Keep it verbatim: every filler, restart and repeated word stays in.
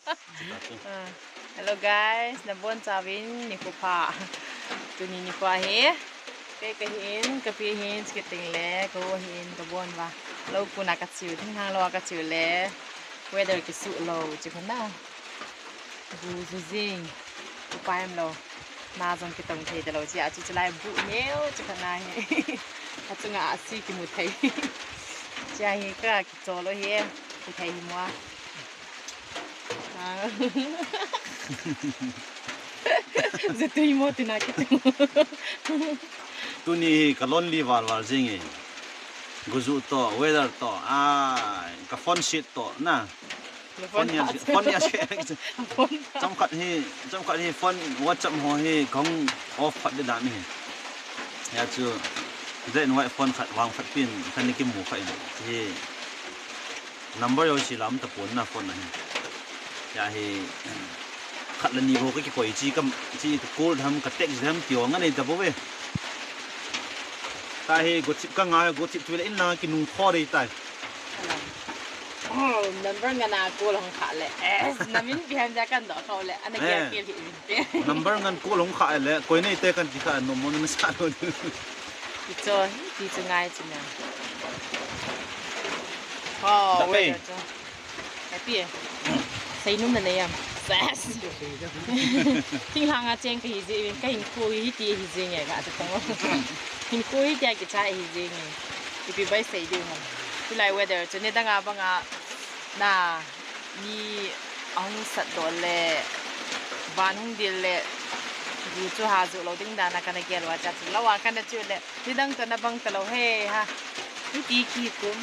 Ah, hello guys, nabonchauvin nikho pha. Tuni nikho hi kei kahin, kapi hin, chikit teng le ka u hin, kabon uva. Lou kona kache u, thinglhang lou a kache u le weather kisuh lou, chikhat na. Gu ju jing, upai umlou. Na jong kitong thei talou, chia chu chulai bu neo, chikhat na hi. Achunga asi kimu thei. Chia hi ka kichol u hi, kithei hi mo a. Ah. Jatui mo tina kitu. Tuni hi ka lonely val val jing e. Guju toh, weather toh, ah, ka phone set toh na. Phone ya, phone ya. Phone. Chomkhat hi, chomkhat hi phone, WhatsApp ho hi kahung off phat ding dan hi. Hia chu black and white phone khat vangphat pin, kani kimu kha in. Hi number jouse la um tapon na phone ahi. Hia hi khat le ni bou kakikoi chi kam, chi ka call tham, ka text tham ti ho anei tabouve. Tahi gochip kanga, gochip chu le in la kinung kho dei tai. Oh, number ngan a call hung kha le. Eh, namin biham ja kan doh kha le. Ana kia kia hi. Number ngan call hung kha le. Koi nei te kan ti kha no mo na sa lo. Kicho, ti chu ngai chu na. Oh, da wei. Happy. Seinum nanei am. Ses. Thinglhang a cheng kahi jeh, kahinkho hi hiti hi jing e kati tong. Hinkho hitia kicha hi jing e. Ipi bai sei diu ham. Tulai weather chu nidang a banga na mi ahung sat doh le van hung dil le gu chu ha ju lou ding dan a kana gel uva cha chu lou a kana chu le. Nidang toh nabang talou he ha. Hiti kikum.